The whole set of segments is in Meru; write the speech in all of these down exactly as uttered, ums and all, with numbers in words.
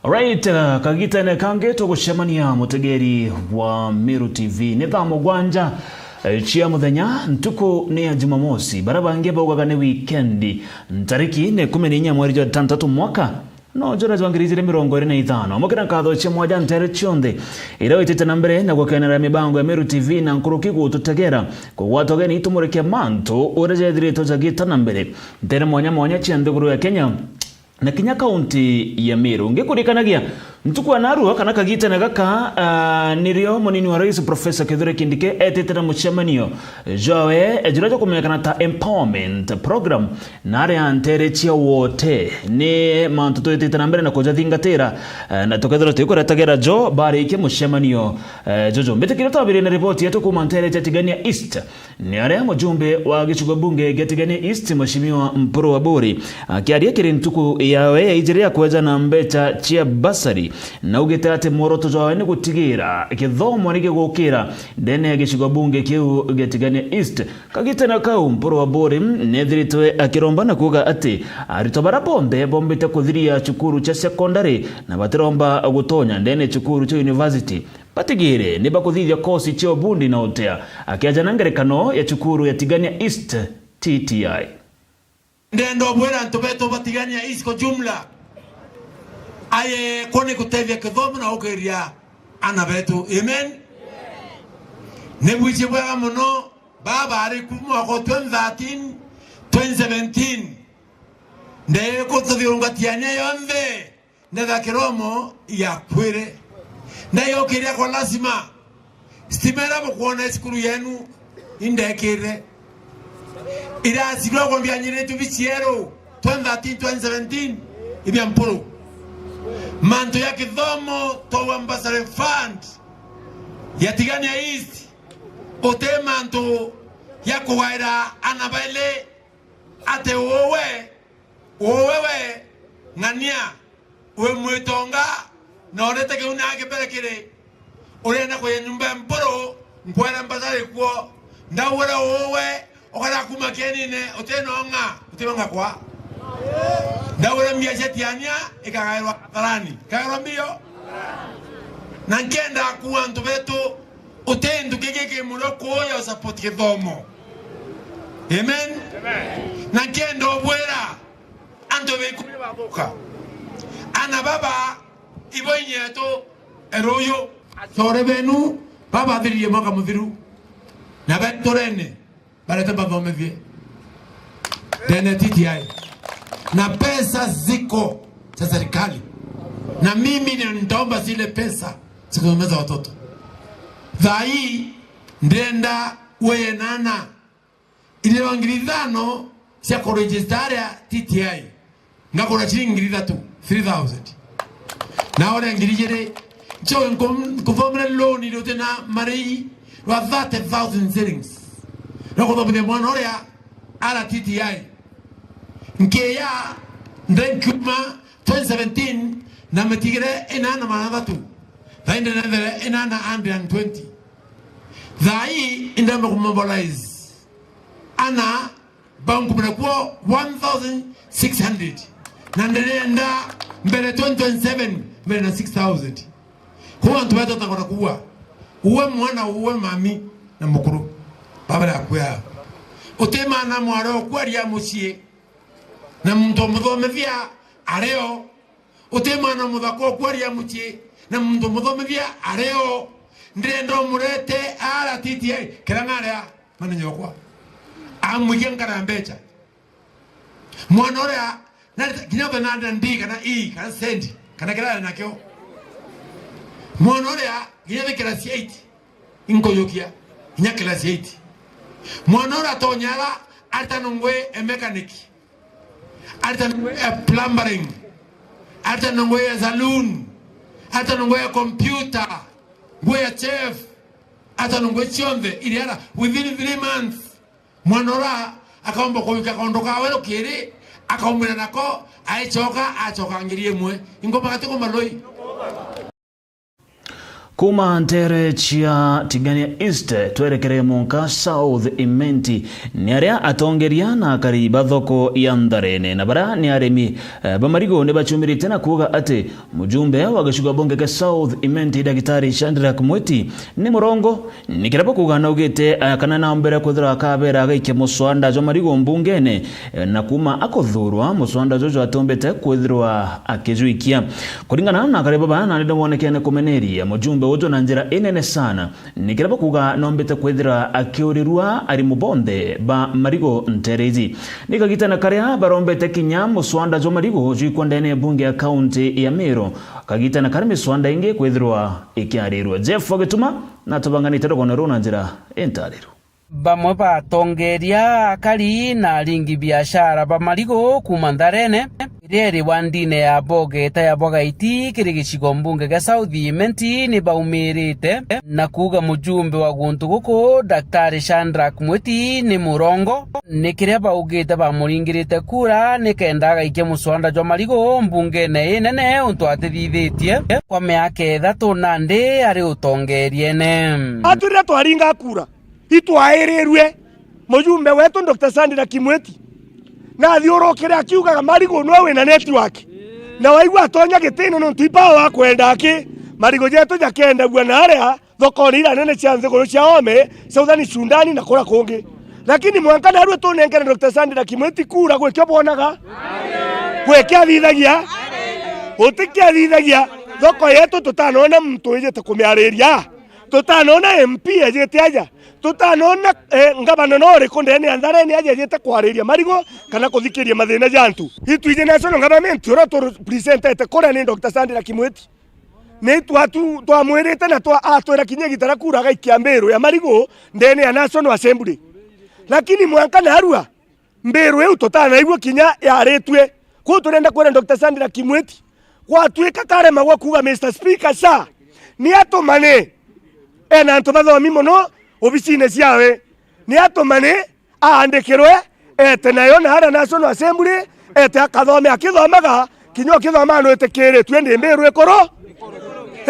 Alright, uh, kagitene kangi tugucemania, mutegeri wa Meru T V. Ni thaa mugwanja, eh, cia muthenya, ntuku ni ya Jumamosi. Bara bangi baugaga ni wikendi. Ntariki ni ikumi na inya mweri jwa tantatu mwaka no jura jwa ngiri ijiri mirongo iri na ithano. Mukira nkatho cia mwanya ntere cionthe iria witite na mbere na gukenera mibango ya Meru T V na nkuruki gututegera. Kugwatwa geni itumurike mantu uria jethiritwe jagita na mbere ntere mwanya mwanya cia nthiguru ya Kenya na kinya kaunti ya Meru. Ngikurikanagia, ntuku ya narua kana kagitene gaka, ah, nirio munini wa rais Professor Kithure Kindiki etite na mucemanio jwawe, eh, juria jukumenyekana ta empowerment program, na aria ntere cia wote. Ni mantu twitite na mbere na kujathingatira, eh, na tukethirwa tuikuretagera jo barikia mucemanio, eh, juju. Mbitikire twambirie na ripoti yetu kuma ntere cia Tigania East. Ni aria mujumbe wa gicigo bunge gia Tigania East, Mheshimiwa Mpuru Aburi, akiaria kiri ntuku yawe ya ijiri ya kweja na mbecha cia bursary, na augite ati mworoto jwawe ni gutigira githomo ni gigukira ndene ya gicigo bunge kiu gia Tigania East. Kagitene kau, Mpuru Aburi nethiritwe akiromba na kuuga ati aritwa bara bonthe bombite kuthiria cukuru cia secondary na batiromba gutonya ndene cukuru cia university. Batigire ni bakuthithia kosi cia ubundi na utea, akiaja na ngerekano ya cukuru ya Tigania East, T T I. Ndenda ubwira antu betu ba Tigania East kwa jumla, aye ko ni gutethia kithomo na ukiria ana betu. Amen. Ni bwici bwega muno, baba ari ku mwaka wa twenty thirteen, twenty seventeen, ndekututhirungatia nya yonthe. Ndetha kiromo yakwire. Ndayokiria kwa lazima. Stima iria bukwona cukuru yenu indekire. Irasi biria kwambia nyiritu bicieru, twenty thirteen, twenty seventeen, ibia Mpuru. Mantu ya kithomo, twaua bursary fund ya Tigania East, uti mantu ya kugaira ana baili ati uwe Uwe we ng'ania, wi mwitonga, na urite kiu na kibere kiri, urienda kuya nyumba ya Mpuru, nkwera mbasari kuo. Ndaugire uwe, ukara kuma kienine, utinonga, utinonga kwa. Ndaugire mbia cia Tiania, ikagairwa Katharani. Ikagairwa mbio. Na nkenda kuwa antu betu, uti ntuki giki muno kuuya usupport githomo. Amen. Amen. Na nkenda ubwira antu ba ikumi bathuka. Ana baba ibo inyetu eruyu. Acore benu babathiririe mwaka muthiru. Na beturene barete bathomethie ndene T T I. Na pesa ziko za serikali. Na mimi ndio nitaomba zile pesa za kusomeza watoto. Thaa hii ndenda uye nana ilio ngiri ithano cia kuregister aria T T I. Ngakura ciringi ngiri ithatu, three thousand. Na uria ngiri ijiri, ncio nku-, nkuthomera loan iria uti na marei rwa thirty thousand shillings. Rwa kuthomithia mwana uria ara T T I. Nkiya, ndenkiuma twenty seventeen, na mitigire inana magana athatu. Thaa indi nenthere inana hundred and twenty. Thaa ii, indamba kumobilize ana bankumira kuo one thousand six hundred. Na ndirienda mbere twenty twenty-seven, mbere na six thousand. Kwou antu betu takona kuua. Uwe mwana, uwe mami na mukuru. Baba nakuya. Uti mwana mware okwaria mucii. Na muntu omuthomethia ario. Uti mwana muthaka okwaria mucii. Na muntu omuthomethia ario. Ndirenda umurete ara T T I. Kira ngaria. Mwana nyokwa. Amwikia nkara mbecha. Mwana uria, na, kinya uthe na ndi kana i, kana sendi, kana kira ari nakio. Mwana uria, kinya thi class eight, inkuyukia, kinya class eight. Mwana uria atonya ara, arita nungwe e mechanic, arita nungwe e plumbering, arita nungwe e saloon, arita nungwe e computer, ngwe ya chef, arita nungwe cionthe, iriara, within three months. Mwana ura akaomba kuyukia kaundu kawe rukiri, akaumira nako, aicoka, acoka ngiri imwe. Ingoma gati kuma loi. Kuuma nteere cia Tigania East, twerekere munka South Imenti, ni aria atongeria na akari ba thoko ya Ntharene, na baria ni arimi, eh, ba marigu ni bacumirite na kuuga ati mujumbe wa gicigo bunge kia South Imenti, Daktari Shadrack Mwiti, ni murongo. Ni kiria bakuuga naugite, eh, kana nambere kwithirwa akabera agaikia muswanda jwa marigu mbungene, eh, na kuuma akuthurwa, muswanda juju atumbite kwithirwa akijwikia. Kuringana na akari baba, nandi ni wonekene kumeneria mujumbe uju na njira inene sana. Ni kiria bakuuga nombite kwithira akiurirua arimu bonthe ba marigu nteere iji. Ni kagitana karia barombete kinya muswanda jwa marigu jwikwa ndene ya bunge ya kaunti ya Meru, kagitana karia miswanda ingi kwithirwa ikiarirua. Jeff Gituma natubanganite rugano ruu na njira intariru. Bamwe ba atongeria, akari na aringi biashara ba marigu kuuma Ntharene, iria iri wandine ya Bogeta ya Bwagaiti kiri gicigo mbunge gia South Imenti, ni baumirite na kuuga mujumbe wa guntu guku, Daktari Shadrack Mwiti, ni murongo. Ni kiria baugite bamuringirite kura nikenda agaikia muswanda jwa marigu mbungene inene, untu atithithitie kwa miaka ithatu nandi ari utongeriene. Atwirire twaringa kura, itwairirue mujumbe wetu Doctor Sandra Kimweti, na athiurukire akiugaga, "Marigu nwe wina network." Na waigua atonya gitine nontu ipawa akwenda aki, marigu jetu jakendagua na aria thokone iria nene cia nthiguru cia Ome, Southern Sudan na kuria kungi. Lakini mwanka narua tunenkere Doctor Sandra Kimweti kura gwikio bwonaga? Gwikio athithagia? Gutikio athithagia. Thoko yetu tutanona muntu wijite kumiariria. Tutanona M P ejite aja. Tutanona, eh, ngavana no uriku ndene ya Ntharene aja ejite kwariria marigu kana kuthikiria mathina ja antu. Itwiji national government uria tupresentete kuria ni Doctor Sandra Kimweti. Ni twatu-, twamwirite na twa-, atwira kinya igita ria kura agaikia mbiru ya marigu ndene ya National Assembly. Lakini mwanka narua, mbiru iu tutanaigua kinya yaritue. Kuu turenda kwira Doctor Sandra Kimweti, gwatuika karemagwa kuuga, "Mister Speaker, sir, ni atumane." Ena antu bathomi mono obisine ciawe. Ni atumane, aandikirwe, ete nayo na aria National Assembly, ete akathome, akithomaga, kinya ukithoma nwitikiritue ndi mbiru ikuru,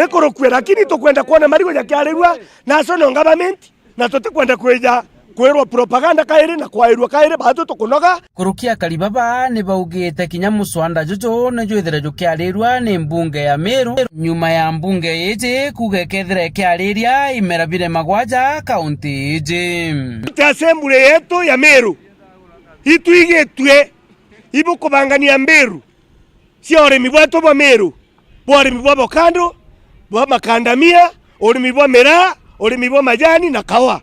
ikurukue. Lakini tukwenda kwona marigu jakiarirua National Government, na tutikwenda kwija kwirwa propaganda kairi na kwairua kairi, batu tukunoga. Kuruki akari baba ni baugite kinya muswanda juju ni jwithire jukiarirua ni mbunge ya Meru, nyuma ya mbunge iji kuuga ikethira ikiariria imera bire magwaja kaunti iji. Ti assembly yetu ya Meru, itwigitue ibukubangania mbiru cia urimi bwetu bwa Meru, bwa urimi bwa avocado, bwa makandamia, urimi bwa miraa, urimi bwa majani na kawa.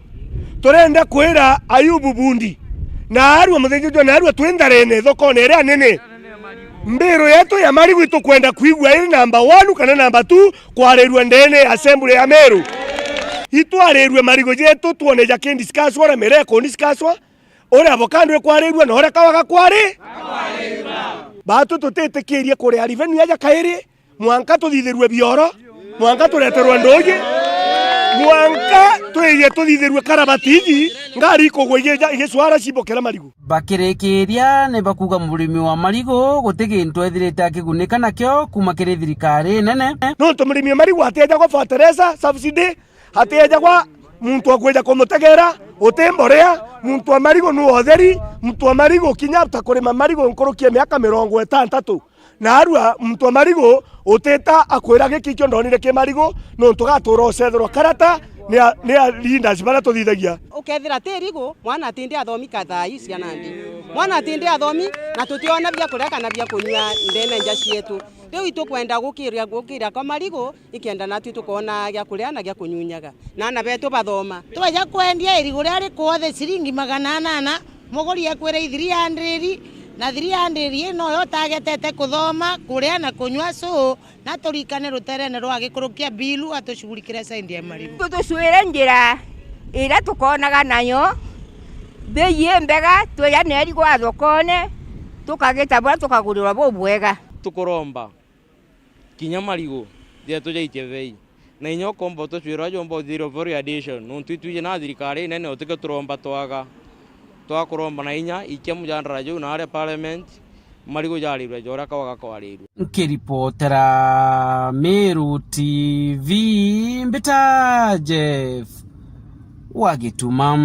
Turenda kwira Ayubu Bundi na arua muthinjithua na arua twi Ntharene thokone iria nene, mbiru yetu ya marigu itukwenda kwigua iri namba one kana namba two kwarirua ndene ya assembly ya Meru. Itwarirue marigu jetu twone jakidiscusswa na miraa ikudiscusswa. Uria avocado ikwarirua na uria kawa gakwari. Batu tutitikirie kuria revenue aja kairi, mwanka tuthithirue bioro, mwanka tureterwe nduuji, mwanka twije tuthithirue karabati iji, ngari ikugwa igija-, igicwara cibokera marigu. Bakirikiria ni bakuuga murimi wa marigu guti gintu ethirite akigunika nakio kuuma kiri thirikari nene. Nontu murimi wa marigu atiejagwa fertilizer subsidy, atiejagwa muntu wa kwija kumutegera, uti mborea, muntu wa marigu nu utheri, muntu wa marigu kinya ta kurima marigu nkuruki ya miaka mirongo itantatu. Na arua muntu wa marigu utita akwira giki kio ndonire ki marigu, nontu gatura ucetherwa karata ni a, ni a leaders baria tuthithagia. Ukethira ti irigu, mwana atindi athomi ka thaa ii ciana ndi. Mwana atindi athomi, na tutiona bia kuria kana bia kunyua ndene nja cietu. Riu itukwenda gukiria, gukiria kwa marigu, ikenda natwi tukoona gia kuria na gia kunyunyaga, na aana betu bathoma. Tweja kwendia irigu riria rikuothe ciringi magana anana, muguri ekwira i three hundred, na three hundred ii noyo utagetete kuthoma, kuria na kunyua, so na turikane ruterene rwa gikuru kia bilu atushughulikire side ya marigu. Tutucwire njira iria tukonaga nayo bei imbega, tweja na irigu a thokone, tukagita bura tukagurirwa bubwega. Tukuromba kinya marigu jetu jaitie bei. Na inya ukomba utucwira jomba uthire value addition, nontu itwiji na thirikari inene utikio turomba twaga. Twakuromba na inya ikia mujandara juu na aria parliament, Marigu jarirwe ja uria kauga kwarirwe. Nkiripotera Meru T V, mbita Jeff wa Gituma.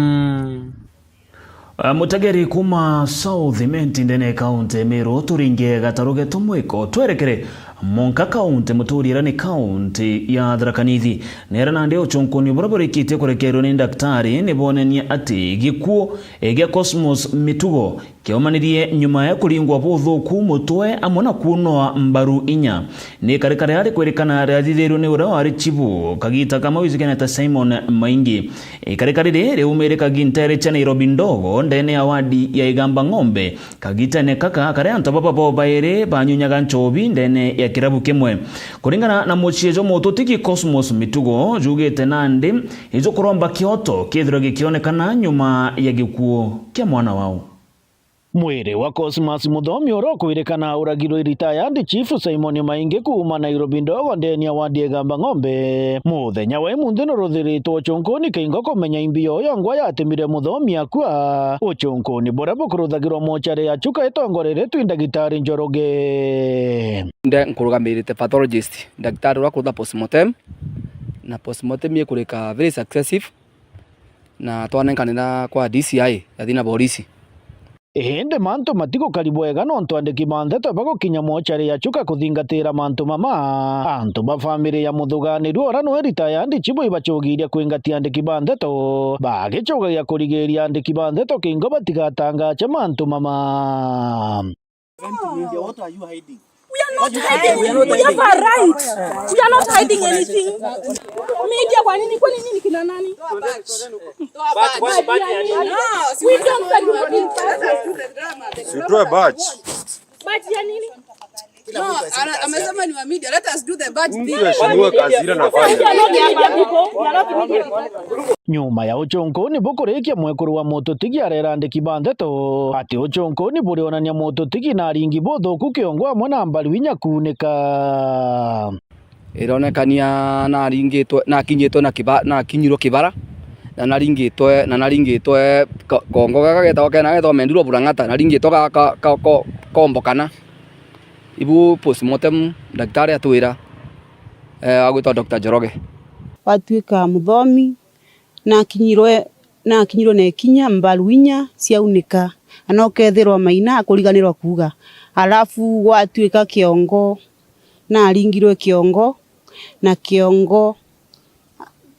Eh, mutegeri kuma South Imenti ndene ya kaunti ya Meru, turinge gataru getu mwiko, twerekere monka kaunti muturiira ni kaunti ya Tharaka Nithi. Nera nandi uchunkuni buria burikitie kurekerwa ni ndaktari nibonenia ati gikuo, eh, gia Cosmos Mitugo kiaumanirie nyuma ya kuringwa buthuku mutwe amwe na kuunwa mbaru inya. Ni ikarika riria rikwirikana riathithirue ni uria wari chibu kagita kamwe wijukanite ta Simon Maingi. Ikarika riri riumirikaga nteere cia Nairobi ndogo ndene ya wadi ya Igamba Ng'ombe kagitene kaka karia antu baba bo bairi banyunyaga nchobi ndene ya kirabu kimwe. Kuringana na mucii jwa mututigi Cosmos Mitugo, jugite nandi ijukuromba kioto kithirwe gikionekana nyuma ya gikuo kia mwana wao. Mwiri wa Cosmas Muthomi uria ukwirikana uragirwe retired Chief Simon Maingi kuuma Nairobi ndogo ndene ya wadi ya Igamba Ng'ombe, muthenya wa imunthi nuruthiritwe uchunkuni kiingo kumenya imbi yoyo ngwa yatimire Muthomi akua. Uchunkuni buria bukuruthagirwa mochari ya Chuka itongoreretwe i ndagitari Njoroge. Nde nkurugamirite pathologist, ndagitari uria kurutha postmortem, na postmortem ikurika very successive. Na twanenkanira kwa D C I, yathi na borisi. Indi mantu matigukari bwega nontu andiki ba ndeto bagukinya mochari ya Chuka kuthingatira mantu mama. Antu ba famiri ya muthuganiru uria nwe retired chibu ibachugiirie kwingatia andiki ba ndeto, bagichugagia kurigiiria andiki ba ndeto kiingo batigatangache mantu mama. Media, what are you hiding? We are not hiding. We have a right. We are not hiding anything. Media, kwa nini? Kwa nini kina nani? Badge, badge, badge ya nini? We don't. Sitoe badge. Badge ya nini? No, ana-, amesema ni wa media. Let us do the badge thing. Mtu aheshimiwe kazi ile anafanya. We are not media people. We are not media people. Nyuma ya uchunkuni bukurikia, mwekuru wa mututigi arera andiki ba ndeto ati uchunkuni burionania mututigi na aringi buthuku kiongo amwe na mbaru inya kuunika. Ironekania naringitwe, nakinyitwe na kiba-, nakinyirwe kibara, na naringitwe, na naringitwe ko-, kongo gaka getagwa kena getagwa Mendurwa Burang'ata, naringitwe ga-, ka-, ka-, ko-, kombo kana. Ibu postmortem, ndagitari atwira, eh, agwitwa Doctor Njoroge. Gwatuika Muthomi, nakinyirwe, nakinyirwe na ikinya, mbaru inya ciaunika, na nokethirwa Maina akuriganirwa kuuga. Alafu gwatuika kiongo, naringirwe kiongo, na kiongo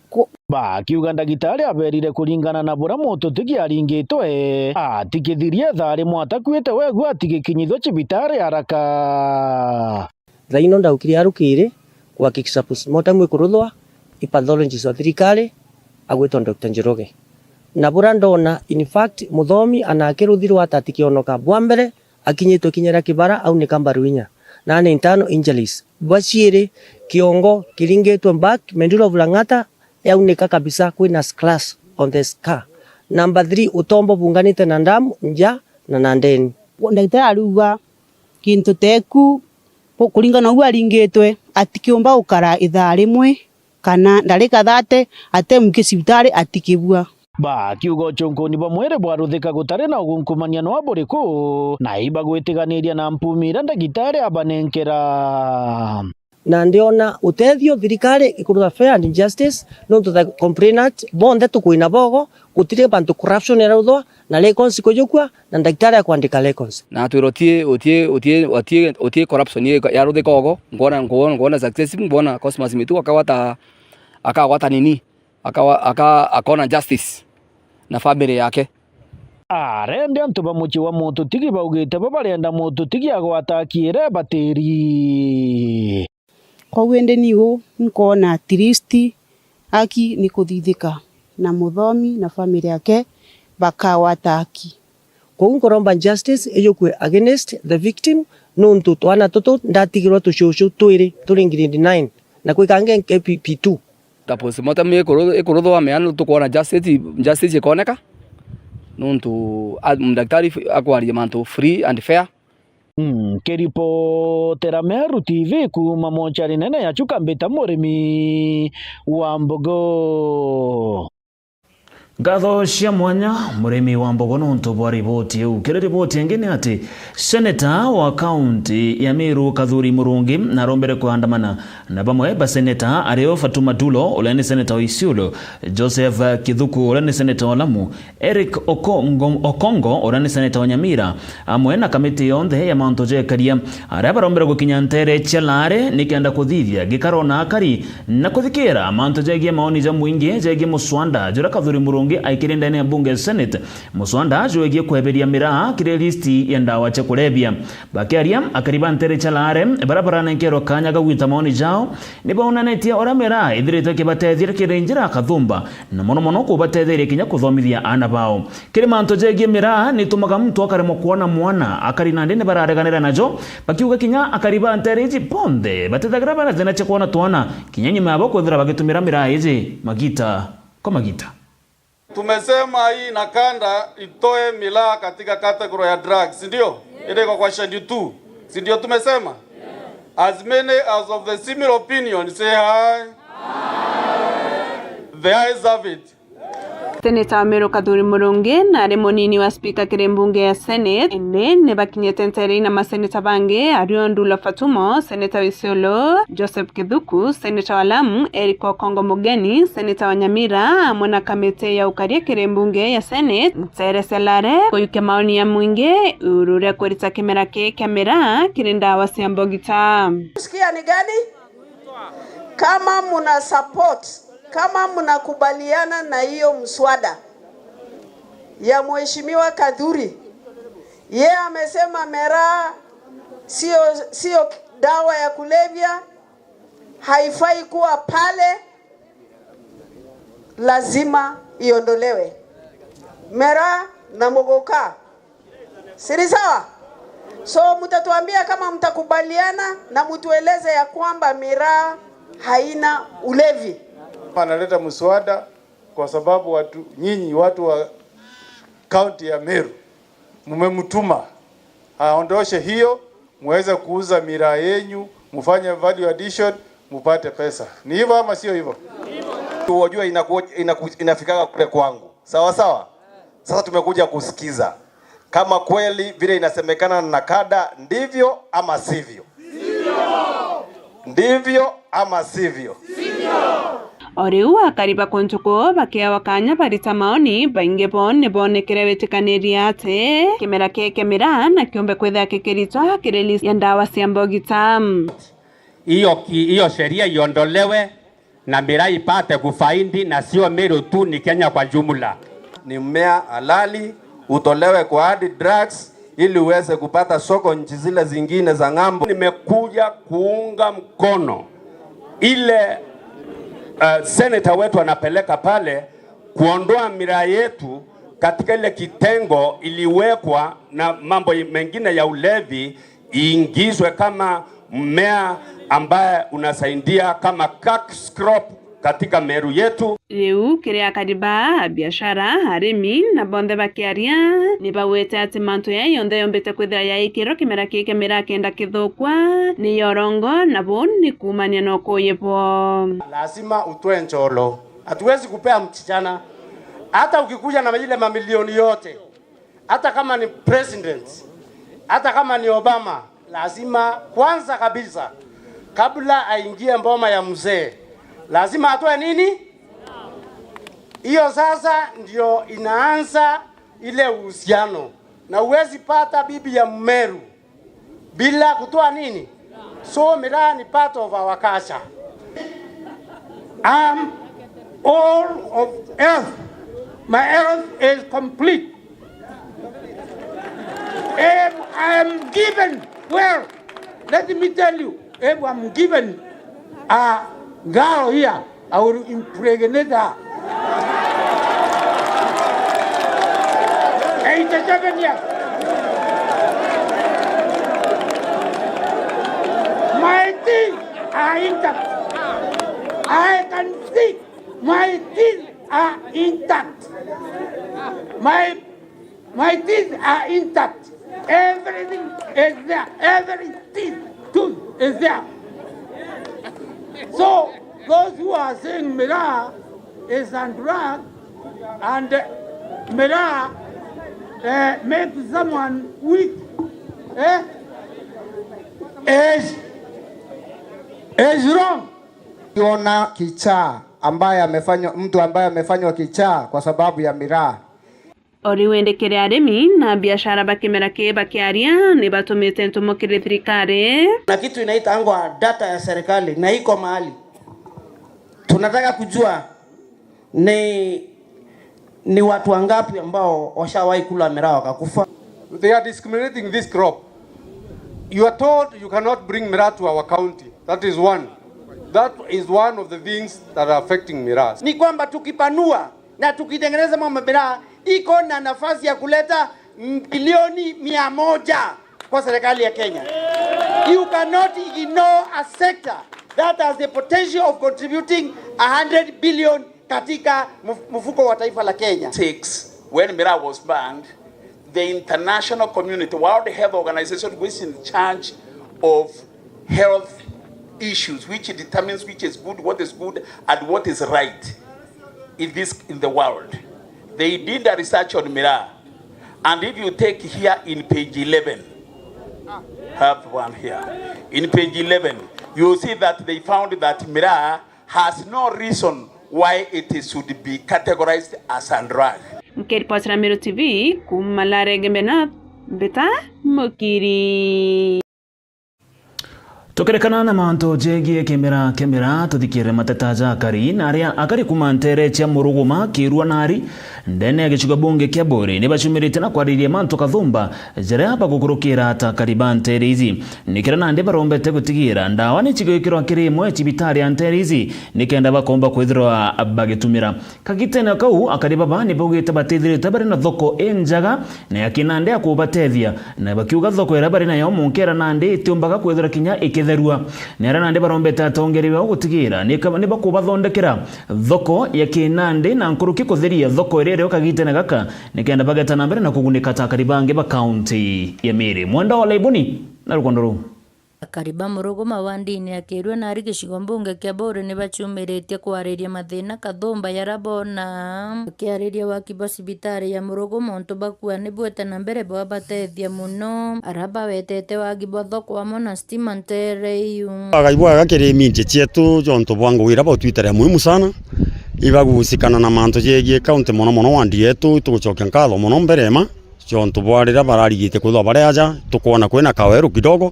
ku- Bakiuga ndagitari aberire kuringana na buria mututigi aringitwe, atikithirie ithaa rimwe atakuite, wegua atigikinyithua cibitari haraka. Thaino ndaukire arukiri kuhakikisha postmortem ikuruthwa i pathologist wa thirikari agwitwa Doctor Njoroge. Na buria ndona, in fact, Muthomi anakiruthirwa ata atikionoka. Bwa mbere, akinyitwe kinya ria kibara, aunika mbaru inya, na ana internal injuries. Bwa ciiri, kiongo kiringitwe back, medulla oblongata yaunika kabisa, kwina scratch on the skull. Number three, utombo bunganite na ndamu, nja na na ndeni. Ndagitari ariuga, kintu teku, ku-, kuringana na uguo aringitwe, atikiumba gukara ithaa rimwe kana ndarika thate atemwiki cibitari atikibua. Bakiuga uchunkuni bwa mwiri bwaruthika gutari na ugunkumania nwa buriku, na ibagwitiganiria na mpumi iria ndagitari abanenkera. Na ndiona utethio thirikari ikurutha fair and justice, nontu the complainant bonthe tukwina bogo, gutiri bantu corruption iraruthwa, na records kujukua, na ndagitari akwandika records. Na atwira utie, utie, utie, utie, utie corruption ye-, yaruthika ogo, ngwona, ngwona, ngwona success, ngwona Cosmas Mitugo akagwata, akagwata nini, akawa-, aka-, akona justice na family yake. Arendi antu ba mucii wa mututigi baugite bo barenda mututigi agwata akiire batiri. Kwou indi niu nkoona at least aki ni kuthithika, na Muthomi na family yake bakagwata aki. Kwou nkoromba justice ijukue against the victim, nontu twana tutu ndatigirwa tucucu twiri turi grade nine, na kwikange K P P two. Ta postmortem ikuru-, ikuruthwa meana tukwona justice, justice ikoneka, nontu a-, mdaktari f-, akwaria mantu free and fair. Nkiripotera Meru T V kuuma mochari nene ya Chuka, mbita Murimi wa Mbogo. Ngatho cia mwanya, murimi wa mbogo, nontu bwa riboti iu. Kiri riboti ingi ni ati seneta wa kaunti ya Meru Kathuri Murungi narombere kuandamana na bamwe ba seneta, ario Fatuma Dulo, uria ni seneta wa Isiolo, Joseph Kithuku, uria ni seneta wa Lamu, Eric Okongo, Okongo, uria ni seneta wa Nyamira, amwe na kamiti yonthe ya mantu ja ikaria, aria barombere gukinya ntere cia Lare nikenda kuthithia gikaro na akari na kuthikira mantu jegie maoni ja mwingi jegie muswanda juria Kathuri Murungi aikire ndene ya bunge ya Senate, muswanda jwegie kweberia miraa kiri listi ya ndawa cia kulevya. Bakiaria, akari ba ntere cia Lare baria baranenkerwa kanya ga gwita maoni jao, ni baonanetie uria miraa ithiritwe ikibatethia kiri njira kathumba, na mono mono kubatetheria kinya kuthomithia aana bao. Kiri mantu jegie miraa, ni itumaga muntu akaremwa kwona mwana, akari nandi ni barareganira najo, bakiuga kinya akari ba ntere iji bonthe batithagira bana thina cia kwona twana, kinya nyuma yabo kwithira bagitumira miraa iji magita kwa magita. Tumesema hii nakanda itoe miraa katika category ya drugs, si ndio? Ile iko kwa schedule two, si ndio tumesema? As many as of the similar opinion say aye. The ayes have it. Seneta wa Meru Kathuri Murungi na ari munini wa spika kiri mbunge ya Senate, indi ni bakinyite ntere na maseneta bangi, ario Ndula Fatumo, seneta wa Isiolo, Joseph Kithuku, seneta wa Lamu, Eric Okongo Mugeni, seneta wa Nyamira, amwe na kamiti ya ukaria kiri mbunge ya Senate, ntere cia Lare, kuyukia maoni ya mwingi iguru ria kurita kimera kii kia miraa kiri ndawa cia mbogita. Sikia ni gani? Kama mna support, kama mnakubaliana na hiyo mswada ya Mheshimiwa Kadhuri, yeye amesema miraa sio, sio dawa ya kulevya, haifai kuwa pale, lazima iondolewe. Miraa na muguka. Si ni sawa? So, mtatuambia kama mtakubaliana na mtueleze ya kwamba miraa haina ulevi. Analeta mswada kwa sababu watu, nyinyi watu wa kaunti ya Meru, mmemtuma aondoshe hiyo, muweze kuuza miraa yenyu, mfanye value addition, mpate pesa. Ni hivyo ama sio hivyo? Wajua inaku-, inaku-, inafikaga kule kwangu. Sawa sawa? Sasa tumekuja kusikiza kama kweli vile inasemekana na kada, ndivyo ama sivyo? Ndivyo ama sivyo? O riu akari ba kuntu kuu bakeawa kanya barita maoni, baingi bo ni boonekere witikaniria ati kimera kii kia miraa na kiumbe kwithira kikiritwa kiri list ya ndawa cia mbogita. Hiyo ki-, hiyo sheria iondolewe na miraa ipate kufaidi, na sio Meru tu, ni Kenya kwa jumla. Ni mmea halali, utolewe kwa hard drugs ili uweze kupata soko nchi zile zingine za ng'ambo. Nimekuja kuunga mkono ile, uh, senator wetu anapeleka pale kuondoa miraa yetu katika ile kitengo iliwekwa na mambo mengine ya ulevi, iingizwe kama mmea ambaye unasaidia kama cash crop katika Meru yetu. Riu kiri akari ba biashara, arimi na bonthe bakiaria, ni bagwete ati mantu jaya jonthe jombite kwithira jaikirwe kimera kii kia miraa kenda kithukwa ni ya urongo, na buu ni kuumania na ukuuji bwoo. Lazima utoe ncholo. Hatuwezi kupea msichana. Hata ukikuja na ile mamilioni yote, hata kama ni president, hata kama ni Obama, lazima kwanza kabisa, kabla aingie mboma ya mzee, lazima atoe nini? Hiyo sasa ndio inaanza ile uhusiano, na huwezi pata bibi ya Mmeru bila kutoa nini? So miraa ni part of our culture. I'm all of health. My health is complete. If I am given, well, let me tell you, if I'm given a girl here, I will impregnate her. Eighty-seven years. My teeth are intact. I can see. My teeth are intact. My My teeth are intact. Everything is there. Every teeth, tooth is there. So, those who are saying miraa is a drug, And, eh, miraa, eh, makes someone weak, eh, is, is wrong. Ukiona kichaa ambaye amefanywa, mtu ambaye amefanywa kichaa kwa sababu ya miraa. O riu indi kiri arimi na biashara ba kimera kii bakiaria, ni batumite ntumo kiri thirikari. Na kitu inaitangwa data ya serikali na iko mahali. Tunataka kujua ni, ni watu wangapi ambao washawahi kula miraa wakakufa. They are discriminating this crop. You are told you cannot bring miraa to our county. That is one. That is one of the things that are affecting miraa. Ni kwamba tukipanua na tukitengeneza mambo ya miraa, iko na nafasi ya kuleta bilioni mia moja kwa serikali ya Kenya. You cannot ignore a sector that has the potential of contributing a hundred billion katika mf-, mfuko wa taifa la Kenya. Six, when miraa was banned, the international community, World Health Organization, which is in charge of health issues, which determines which is good, what is good, and what is right in this, in the world. They did a research on miraa. And if you take here in page eleven, have one here. In page eleven, you see that they found that miraa has no reason why it should be categorized as a drug. Nkiripotera Meru T V kuuma Larege Mbena, Mbita Mukiri. Tukirekana na mantu jegie kimera kia miraa, tuthikirire mateta ja akari na aria akari kuuma nteere cia Muruguma, Kirua na Ari, ndene ya gicigo bunge kia Buri, ni baciumiritie na kwariria mantu kathumba jaria bagukurukira ta akari ba nteere iji. Ni kiria nandi barombete gutigira ndawa ni cigwikirwa kiri imwe ya cibitari ya nteere iji, nikenda bakomba kwithirwa bagitumira. Kagitene kau, akari baba ni baugite batithirite bari na thoko injaga na ya kinandi ya kubatethia, na bakiuga thoko iria bari nayo munkera nandi itiumbaga kwithirwa kinya ikitherua. Ni aria nandi barombete atongeria bao gutigira ni ka-, ni bakubathondekera thoko ya kinandi na nkuruki kutheria thoko iria irio kagitene gaka, nikenda bageta na mbere na kugunika ta akari bangi ba kaunti ya Miri. Mwenda wa Laibuni na rukondo ruu. Akari ba Muruguma wandini ya Kirua na Ari gicigo mbunge kia Buri ni baciumiritie kwariria mathina kathumba jaria boona. Bakiariria waki bwa cibitari ya Muruguma, untu bakua ni bwite na mbere bwabatethia mono. Aria bawetete waki bwa thoko amwe na stima nteere iu. Agai bwega kiri minji cietu jontu bwa ngugi iria bautwitire muhimu sana. Ibagusikana na mantu jegie kaunti mono mono wandi yetu, itugucokia nkatho mono mbere ma. Ciontu bwa riria bararigite kwithirwa bari aja, tukwona kwina kaweru kidogo.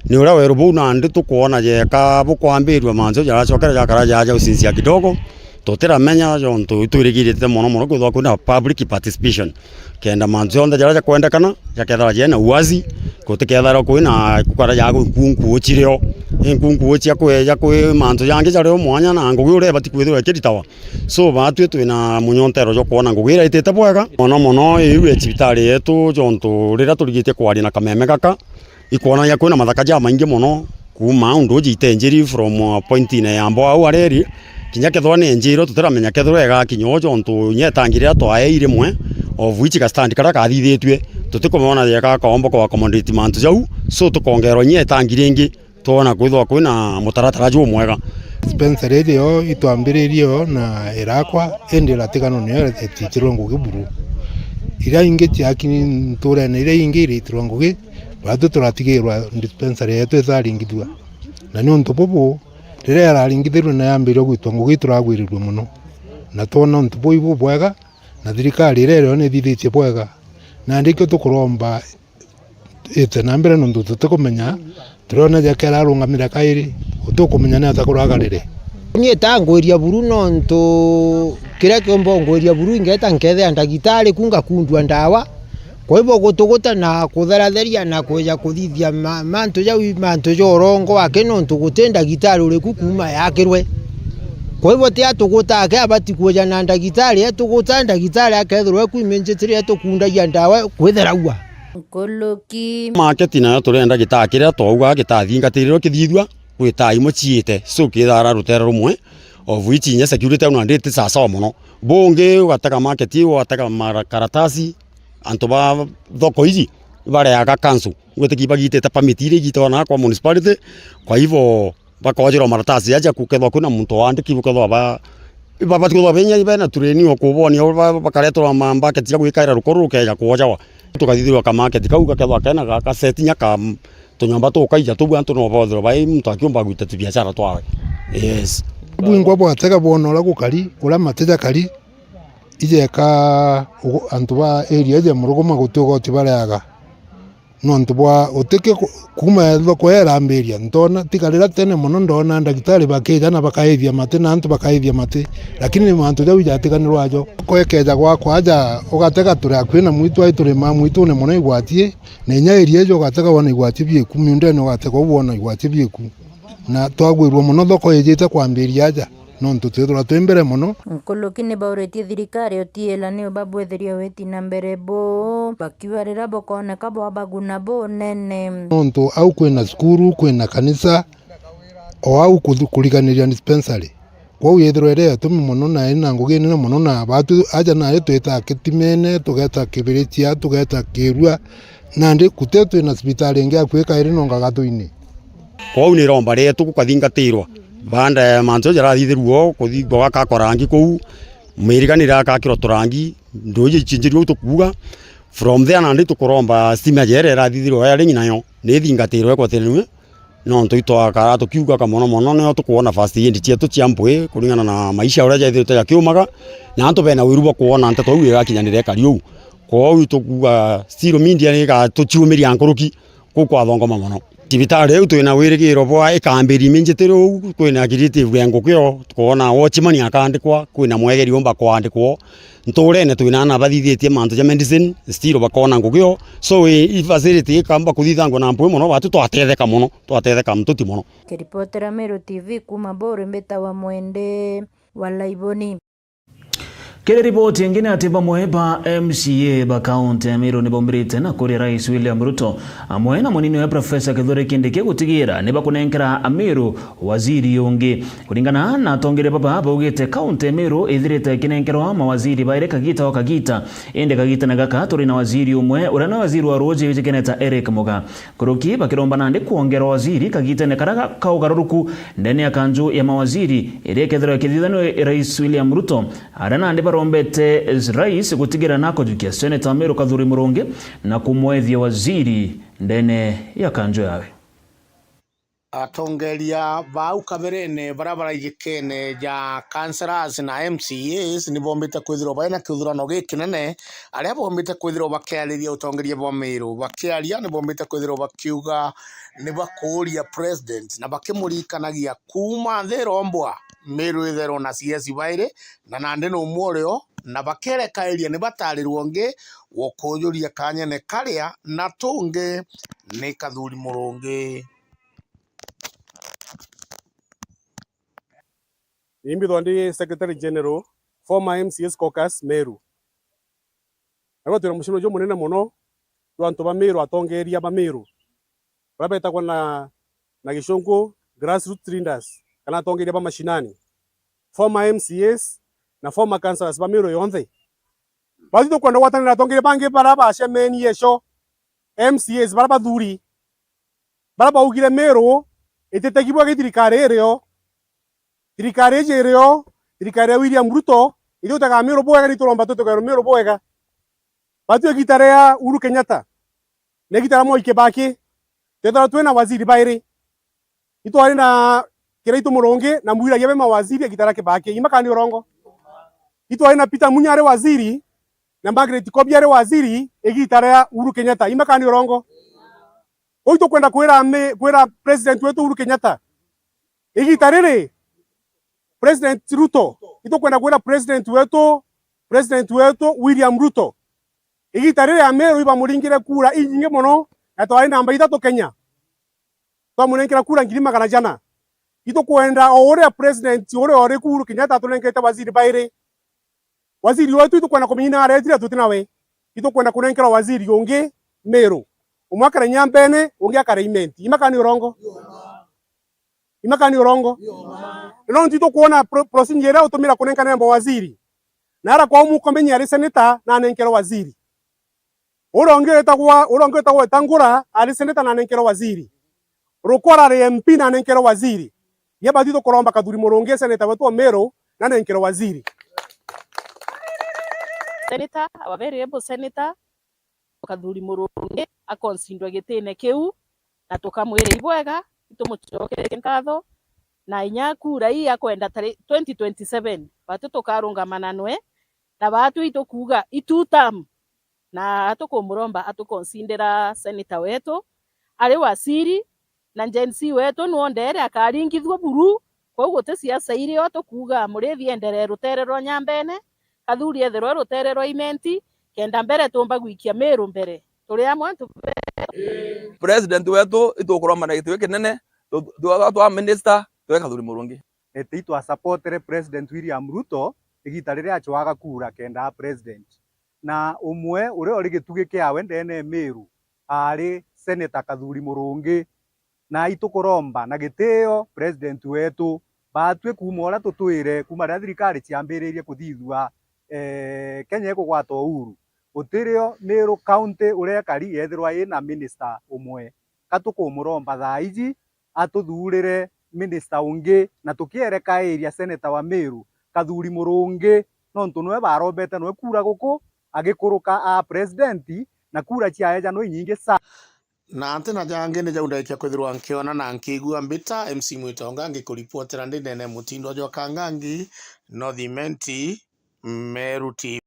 Ni uria weru buu nandi tukwona jeka bukwambirua mantu jaracokera jakara jaja ucinzia kidogo. Tutiramenya jontu itwirigirite mono mono kwithirwa kwina public participation. Kenda mantu jonthe jaria jakwendekana, jakethirwa jena uwazi, gutikethirwa kwina kukara ja nkunku ucirio. Nkunku ucia kweja kwi mantu jangi jario mwanya na ngugi uria ibati kwithirwa ikiritawa. So, baatwi twina munyontero jwa kwona ngugi iria itite bwega. Mono mono iu ya cibitari yetu, jontu riria turigitie kwaria na kameme gaka, ikwonania kwina mathaka jamaingi mono, kuuma undu uji itenjiri from, uh, pointine ya mboa au areri, kinya kethirwa ni enjiro, tutiramenya kethirwa igakinya o, jontu inya itangi riria twaei rimwe, of which ga stand karia kathithitue, tutikumona jeka kaomba ku accommodate mantu jau, so tukongerwa inya itangi ringi. Twona kwithirwa kwina mutaratara jumwega. Dispensary iri yo itwambiririe yo na irakwa, indi iratigana niyo itiitirwe ngugi buru. Iria ingi ciaki nturene iria ingi iriitirwa ngugi, baatwi turatigirwa dispensary yetu itaringithua. Na ni untu bubu, riria iraringithirwe na yambiriria gwitwa ngugi, turagwirirue mono. Na twona untu buu ibubwega, na thirikari iria iri yo ni ithithitie bwega. Na ndikio tukuromba ite na mbere, nontu tutikumenya, turiona jaka irarungamira kairi, utikumenya ni ata kuragarire. Ni itangwiria buru, nontu kiria kiumba ungwiria buru, ingeta nkethia ndagitari ku ngakundua ndawa. Kwa hivyo gutuguta na kutheratheria na kwija kuthithia ma-, mantu jau i mantu ja urongo wake, nontu guti ndagitari uriku kuuma yakirwe. Kwa hivyo ti atuguta ake abati kwija na ndagitari, etuguta ndagitari akethirwa ekwiminjitire etukundagia ndawa kwitheragua. Nkuluki. Market nayo turenda gitaa kiria twauga gitathingatirirwe kithithua, gwi taa imwe ciite, so kithara rutere rumwe, of which inya security au nandi iti sawasawa mono. Bungi ugatega market iu, ugatega makaratasi, antu ba thoko iji bareaga council, gwitiki bagitite permit iria igitagwa na kwa municipality, kwa hivyo bakojerwa maratasi aja kukethwa kwina muntu waandiki, bukethwa ba Babati kwithirwa benya bena train o kubonia, ba-, bakareterwa ma bucket cia gwikaira rukoro rukeja kwojawa. Tukathithirwa ka market kau gakethwa kena ga, ga set nya ka, mm, tunyomba tukaija tuu antu no bothirwa bai muntu akiumba gwita tubiashara twawe. Yes. Bwingwa bwatega bwona uria gukari, uria mate jakari, ijeka ugu-, antu ba area ije Muruguma guti ugoti bareaga. Nontu bwa utiki ku-, kuuma thoko iria irambiria, ntoona tiga riria tene mono ndoona ndagitari bakija na bakaithia mati na antu bakaithia mati, lakini ni mantu jau ijatiganirwa ajo. Thoko ikeja gwakwa aja ugatega turi akui na mwitu, ai turimaa mwitune mono igwatie, na inya area ijo ugatega wona igwatie bieku, miundene ugatega uu wona igwatie bieku. Na twagwirua mono thoko ijite kwambiria aja. Nontu twithirwa twi mbere mono. Nkuruki ni bauritie thirikari utiila ni ubabwitheria witi na mbere buu, bakiuga riria bukooneka bwabaguna bunene. Nontu au kwina cukuru, kwina kanisa, o au kuthi-, kuriganiria dispensary. Kwou yithirwa iri ya utumi mono na ina ngugi inene mono, na batu aja nari twita Kitimene, tugeta Kibirichia, tugeta Kirua, nandi guti twina cibitari ingi akui kairi nonga Gathuini. Kwou ni iromba rietu gukathingatirwa. Baada ya mantu jaria jarathithirua uu, kuthingwa gakakwa rangi kuu, miriga ni irakakirwa turangi, nduuji icinjirue uu tukuuga. From there nandi tukuromba stima jeria irathithirwa ya ringi nayo ni ithingatirwe ikweteranue, nontu itwakara tukiuga ka mono mono nio tukwona first aid cietu cia mpwi kuringana na maisha uria jaithirite jakiumaga, na antu bena wiru bwa kwona nteto iu igakinyanira ikari uu. Kwou itukuuga Siro Media ni igatuciumiria nkuruki. Kuu kwathongoma mono. Cibitari iu twina wirigiro bwa ikambiria iminjitiri uu, kwina creative ya ngugi io, tukoona watchman akandikwa, kwina mwegeri umba kwandikwa. Ntuurene twina ana bathithitie mantu ja medicine, still bakoona ngugi io. So, i, i facility ikamba kuthithangwa na mpwi mono, batu twatetheka mono, twatetheka mtuti mono. Kiripotera Meru T V kuuma Buru, mbitawa Mwende wa Laiboni. Kiri riboti ingi ni ati bamwe ba M C A ba kaunti ya Meru ni baumirite na kuria Rais William Ruto amwe na munini we Professor Kithure Kindiki gutigira ni bakunenkera Ameru waziri ungi. Kuringana na atongeria baba, baugite kaunti ya Meru ithirite ikinenkerwa mawaziri bairi kagita o kagita. Indi kagitene gaka turi na waziri umwe uria ni waziri wa ruuji wijikene ta Eric Muga. Nkuruki bakiromba nandi kwongerwa waziri kagitene karia ga-, ka ugaruruku ndene ya kanju ya mawaziri iria ikethirwa ikithithanua i Rais William Ruto, aria nandi barombete Rais gutigira na kujukia Seneta wa Meru Kathuri Murungi na kumwethia waziri ndene ya kanju yawe. Atongeria ba au kaberene baria baraijikene ja councillors na M C As ni bombite kwithirwa bari na kithurano gikinene, aria bombite kwithirwa bakiariria utongeria bwa Meru. Bakiaria ni bombite kwithirwa bakiuga ni bakuuria president na bakimuririkanagia kuuma nthi irombwa Meru itherwa na C S bairi na nandi ni umwe urio, na bakerekairia ni batarirwe ungi gukujuria kanyene karia na tungi ni Kathuri Murungi. Ni mbithwa ndi Secretary General, former M C As Caucus, Meru. Narua twina mucemania jumunene mono jwa antu ba Meru, atongeria ba Meru, baria betagwa na, na Gicunku grassroots leaders, kana atongeria ba mashinani, former M C As na former councillors ba Meru yonthe. Batu tukwenda gwatanira atongeria bangi baria bacemenie eco, M C As baria bathuri, baria baugire Meru ititegibwa gi thirikari irio. Thirikari iji irio, thirikari ya William Ruto, ithiutaga Meru bwega, ni turomba tutugerwe Meru bwega. Batu igita ria Uhuru Kenyatta na igita ria Mwai Kibaki, twethirwa twina waziri bairi. Itwari na Kiraitu Murungi na Mwiragia be mawaziri igita ria Kibaki. Ima kana ni urongo? Itwari na Peter Munya ari waziri na Margaret Kobia ari waziri igita ria Uhuru Kenyatta. Ima kana ni urongo? Uu itukwenda kwira mi-, kwira president wetu Uhuru Kenyatta, igita riri, President Ruto, itukwenda kwira president wetu, president wetu William Ruto, igita riri Ameru ibamuringire kura inyingi mono, na twari namba ithatu Kenya, twamunenkera kura ngiri magana jana. Itukwenda o uria president uria uri ku Uhuru Kenyatta atunenkete waziri bairi. Waziri wetu itukwenda kumenya ni aretire tuti nawe. Itukwenda kunenkerwa waziri ungi Meru. Umwe akare Nyambene, ungi akare Imenti. Ima kana ni urongo? Ima kana ni urongo? Na nontu itukwona pro-, procedure iria utumira kunenkana mawaziri. Na ara kwao Murkomen ari senator na anenkerwa waziri. Uria ungi witagwa, uria ungi witagwa Wetangula ari senator na anenkerwa waziri. Rukora ari M P na anenkerwa waziri. Inya batu tukuromba Kathuri Murungi, senator wetu wa Meru, na nenkere waziri. Senator, our very able senator, Kathuri Murungi, akonsindwa gitine kiu, na tukamwira ibwega, itumucokererie nkatho, na inya kura ii akwenda tari twenty twenty-seven, batu tukarungama na nwe, na batwi itukuuga i two term, na tukumuromba atukonsindira senator wetu, ari waziri, na Gen Z wetu nwondere akaringithua buru, kwou guti siasa irio tukuuga murithi enderee rutere rwa Nyambene, Kathuri ethirwe rutere rwa Imenti, kenda mbere tumba gwikia Miru mbere. Turi amwe antu be- President wetu itukuromba na gitui kinene, tu- tu- twa minister twe Kathuri Murungi. Eti itwasapotere President William Ruto igita riria acwaga kura kenda a president. Na umwe uria uri gitugi kiawe ndene Miru aari Senator Kathuri Murungi. Na itukuromba na gitio President wetu, batwi kuuma uria tutwire, kuuma riria thirikari ciambiririe kuthithua, eh, Kenya ikugwata uhuru, gutirio Miru County uria ikari yethirwa ina minister umwe. Ka tukumuromba thaa iji atuthuurire minister ungi, na tukierekairia senator wa Miru, Kathuri Murungi, nontu nwe barombete nwe kura guku, agikuruka a president, na kura ciaeja nwe inyingi sana. Na nti na jangi ni jau ndaikia kwithirwa nkiona na nkigua mbita, M C Mwitonga ngikuripotera ndi ndene mutindwa jwa Kangangi, North Imenti, Meru T V.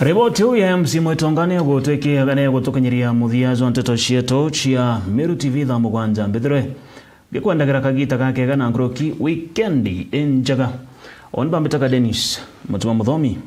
Riboti iu ya M C Mwitonga ni igutwikiaga ni igutukinyiria muthia jwa nteto cietu cia Meru T V thaa mugwanja. Mbithirwe ngikwendagira kagita gakega na nkuruki wikendi injega. Oni bambitaga Dennis Mutuma Muthomi.